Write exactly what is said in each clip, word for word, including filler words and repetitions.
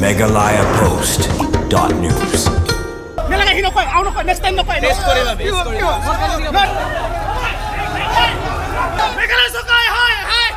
Meghalaya Post dot news. Meghalaya hi nokoi, au nokoi, next time nokoi. Next time nokoi. Meghalaya Sorkar, hai, hai.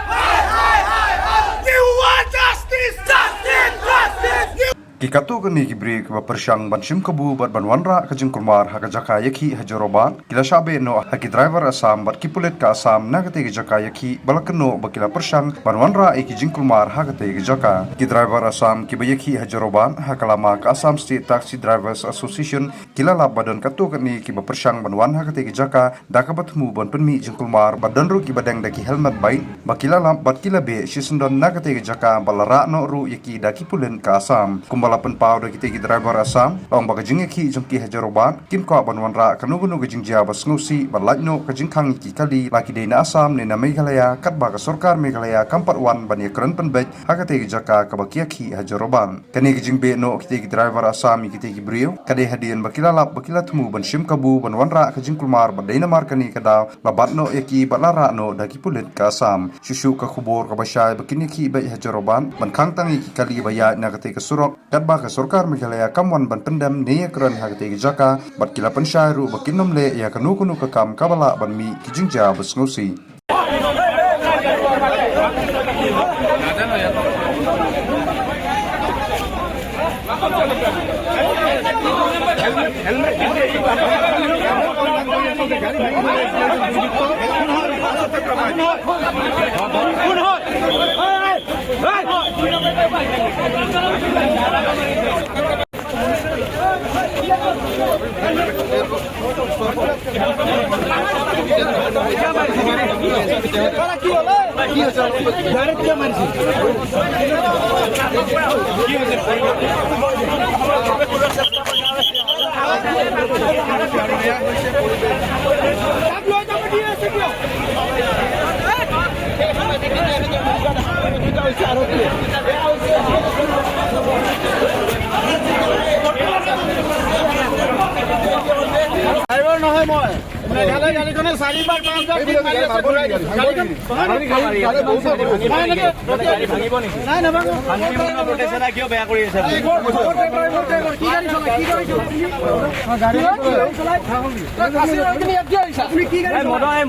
We want justice, justice, justice. Ki katto katne ki briew kiba pyrshang ban shim kabu bad ban wanrah ka jingkulmar ha ka jaka ïakhih ha Jorabat, ki la shah beh noh ha ki driver Assam bad ki pulit ka Assam na katei ka jaka ïakhih, ba la kynnoh ba ki la pyrshang ban wanrah ïa ki jingkulmar ha katei ka jaka. Ki driver Assam kiba ïakhih ha Jorabat ha ka lama ka Assam State Taxi Drivers Association, ki la lap ba don katto katne kiba pyrshang ban wan ha katei ka jaka da kaba thmu ban pynmih jingkulmar, ba don ruh kiba deng da ki helmet bike, ba ki la lap bad ki la beh shisyndon na katei ka jaka, ba la rah noh ruh ïa ki da ki pulit ka Assam. Kumba la pynpaw da kitei ki driver Assam, la ong ba ka jingïakhih jong ki ha Jorabat, kim kwah ban wanrah kano kano ka jingjia ba sngewsih, ba lait noh ka jingkhang ïa ki kali, la ki dei na Assam ne na Meghalaya, katba ka sorkar Meghalaya kam pat wan ban ïakren pynbeit ha katei ka jaka kaba ki ïakhih ha Jorabat. Kane ka jingbeh noh kitei ki driver Assam ïa kitei ki briew, ka dei hadien ba ki la lap ba ki la thmu ban shim kabu ban wanrah ka jingkulmar, bad dei namar kane ka daw la bat noh ïa ki bad la rah noh da ki pulit ka Assam. Shuh shuh ka khubor kaba shai ba kin ïakhih beit ha Jorabat ban khang tang ïa ki kali ba ïaid na katei ka surok, katba ka sorkar Meghalaya kam wan ban pyndem ne ïakren ha katei ka jaka, bad ki la pynshai ruh ba kin ym leh ïa kano kano ka kam kaba lah ban mih ki jingjia ba sngewsih. Driver নহয় মই। মেঘালয় গাড়ীখনে চাৰিবাৰ, পাঁচবাৰ ফিট মাৰি আছে, ঘূৰাই দিছে। গাড়ীখন ভাঙিব নেকি? নাই, নাই, ভাঙিব নেকি? নাই, নাভাঙো। শান্তিপূৰ্ণ প্ৰটেষ্ট এটা কিয় বেয়া কৰি আছে আপুনি? কি গাড়ী চলাই? কি গাড়ী চলাই? গাড়ী চলাই? আপুনি ইয়াত কিয় আহিছে? আপুনি কি গাড়ী চলাই?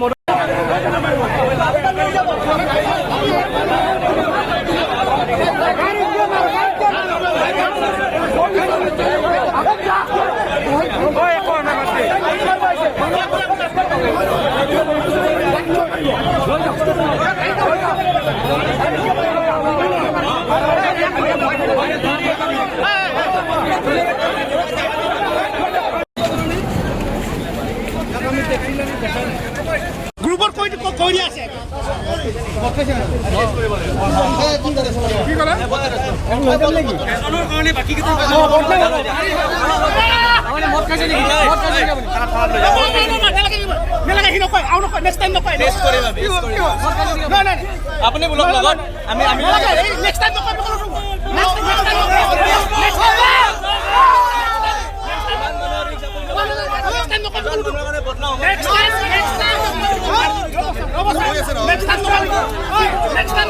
গ্ৰুপত কৈ, কৈ, কৈ দিয়া আছে। কি ক'লে? এজনৰ কাৰণে বাকীকেইটা। মদ খাইছে নেকি? মদ খাইছে নেকি আপুনি? নালাগে, নালাগে, সি নকয়, আৰু নকয়, নেক্সট টাইম নকয়। নেক্সট কৰিম আমি, নেক্সট কৰিম। নাই, নাই, নাই। আপুনি বোলক লগত, আমি, আমি নেক্সট টাইম নকয়, নকয়, নকয়। নেক্সট, নেক্সট টাইম নকয়। নেক্সট টাইম।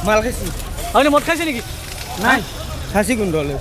মাল খাইছি? আপুনি মদ খাইছে নেকি? নাই। খাইছি কোনটো হ'লে?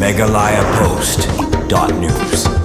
Meghalaya Post dot news.